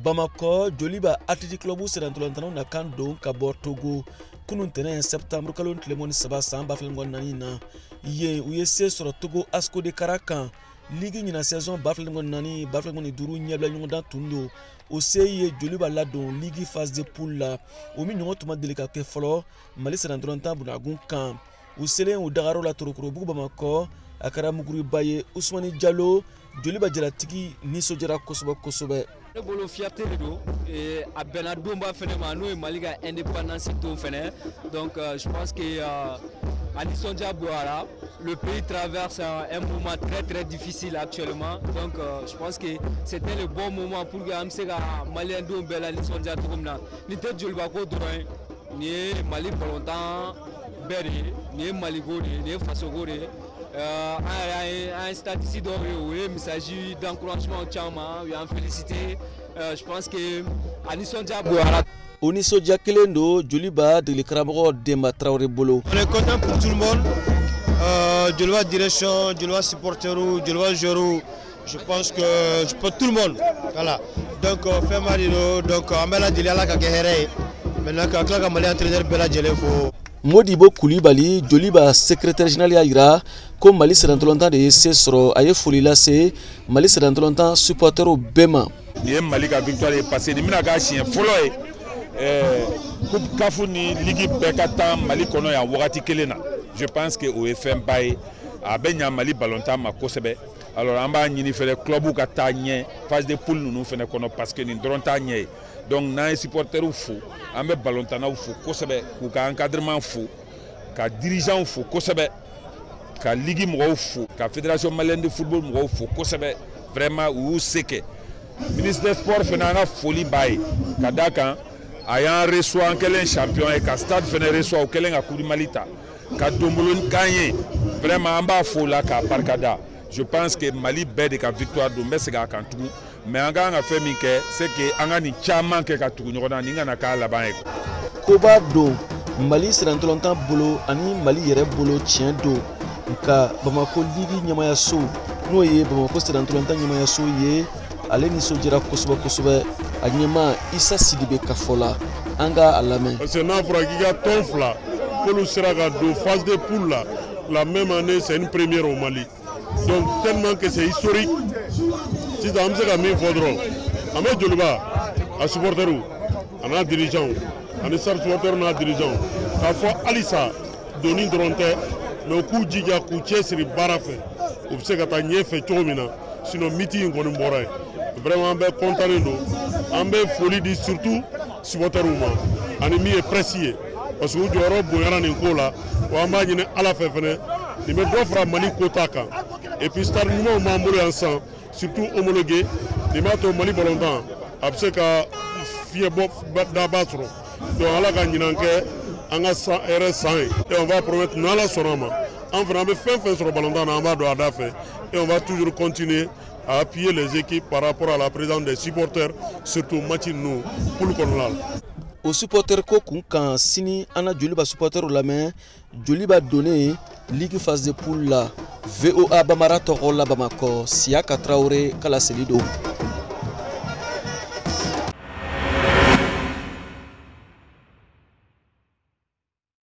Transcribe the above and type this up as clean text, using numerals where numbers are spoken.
Bamakɔ, Joliba Athletic Club sennantolatannaw na kan don ka bɔ Togo kunun tɛnɛn septembre kalo tile 23 san 2024 na. Yen, u ye se sɔrɔ Togo ASCO de Kara kan. Ligue ɲina saison 2024 2025 ɲɛbila ɲɔgɔndan tun don. O se ye Joliba ladon ligue phase de poule la, o min ɲɔgɔn tun ma deli ka kɛ fɔlɔ Mali sennantolatan bunagun kan. U selen u dagayɔrɔ la Torokorobugu Bamakɔ, a kɛra muguriba ye. Usumani Jalo, Joliba jalatigi, nisɔndiyara kosɛbɛ kosɛbɛ. Ne bolo, fierté de don. A bɛnna donba fɛnɛ ma, n'o ye Mali ka indépendance don fɛnɛ. Donc je pense que a nisɔndiya bonyara. Le pays traverse un moment très très difficile actuellement, donc je pense que c'était le bon moment pour que an bɛ se ka maliyɛn denw bɛɛ la nisɔndiya cogo min na. Nin tɛ Joliba ko dɔrɔn ye, nin ye Mali balontan bɛɛ de ye, nin ye Maliko de ye, nin ye fasoko de ye. An yɛrɛ ye an ye statistique dɔw ye, o ye message d'encouragement caman, u y'an félicité. Je pense que a nisɔndiya bonyara. O nisɔndiya kelen don Joliba degeli karamɔgɔ Denba Tarawele bolo. On est content pour tout le monde. Joliba direction, Joliba supporters, Joliba joueurs, je pense que je peux tout le monde. Voilà. Donc fɛn b'a de don, donc an bɛ lajɛlen Ala ka kɛ hɛrɛ ye. Maintenant ka tila ka Mali entraîneur bɛɛ lajɛlen fo. Modibo Kulibali, Joliba secrétaire général, y'a yira ko Mali sennantolatan de ye se sɔrɔ. A ye foli lase Mali sennantolatan supporters bɛɛ ma. Nin ye Mali ka victoire ye, parce que nin bɛna k'a siɲɛ fɔlɔ ye coupe CAF ni ligue bɛɛ ka taa Mali kɔnɔ yan wagati kelen na. Je pense que o ye fɛnba ye, a bɛ ɲa Mali balontan ma kosɛbɛ. Alors an b'a ɲini fɛnɛ club ka taa ɲɛ phase de poule ninnu fɛnɛ kɔnɔ, parce que nin dɔrɔn t'a ɲɛ ye. Donc n'an ye supporters fo, an bɛ balontannaw fo kosɛbɛ, k'u ka encadrement fo, ka dirigeants fo kosɛbɛ, ka ligue mɔgɔw fo, ka Fédération malienne de football mɔgɔw fo kosɛbɛ. Vraiment, u y'u se kɛ. Ministre des Sports fɛnɛ, an ka foli b'a ye, ka d'a kan a y'an reçoit an kɛlen champion ye, ka stade fɛnɛ reçoit o kɛlen ka Coupe du Mali ta ka donbolo k'an ye. Vraiment, an b'a fo la k'a barikada. Je pense que Mali bɛɛ de ka victoire don. N bɛ segin a kan tugun, mais an kan ka fɛn min kɛ, c'est que an ka nin caman kɛ ka tugu ɲɔgɔn na, nin kana k'a laban ye. Koba don Mali sennantolatan bolo ani Mali yɛrɛ bolo, tiɲɛ don. Nka Bamako ligue ɲɛmayaso, n'o ye Bamako sennantolatan ɲɛmayaso ye, ale nisɔndiyara kosɛbɛ kosɛbɛ. A ɲɛma Isa Sidibe ka fɔ la, an ka a lamɛn. Parce que n'a fɔra k'i ka tɔn fila k'olu sera ka don phase de poule la la même année, c'est une première au Mali. Donc tellement que c'est historique. Sisan an bɛ se ka min fɔ dɔrɔn, an bɛ Joliba a supporters a n'a dirigeants ani Stade supporters n'a dirigeants k'a fɔ halisa doni dɔrɔn tɛ, mais u k'u jija k'u cɛsiri baara fɛ, u bɛ se ka taa ɲɛfɛ cogo min na. Sinon mythe in kɔni bɔra yen. Vraiment, an bɛ content don. An bɛ foli di surtout supporters ma ani min ye presse ye, parce que u jɔyɔrɔ bonyana nin ko la. Wa an b'a ɲini Ala fɛ fɛnɛ, nin bɛ dɔ fara Mali quota kan. Et puis stade ɲumanw b'an bolo yan sisan, surtout homologué. Nin b'a to Mali balontan a bɛ se ka fiɲɛ bɔ daba sɔrɔ. Donc Ala ka ɲinan kɛ an ka san hɛrɛ san ye. Et on va promettre, n'Ala sɔnna a ma, an fana an bɛ fɛn fɛn sɔrɔ balontan na, an b'a don a da fɛ. Et on va toujours continuer à appuyer les équipes par rapport à la présence des supporters, surtout match ninnu poule kɔnɔna la. O supporter ko kun kan, sini an na Joliba supporterw lamɛn Joliba donnen ligue phase de poule la. VOA Bamara tɔgɔ la Bamakɔ, Siyaka Tarawele ka laseli don.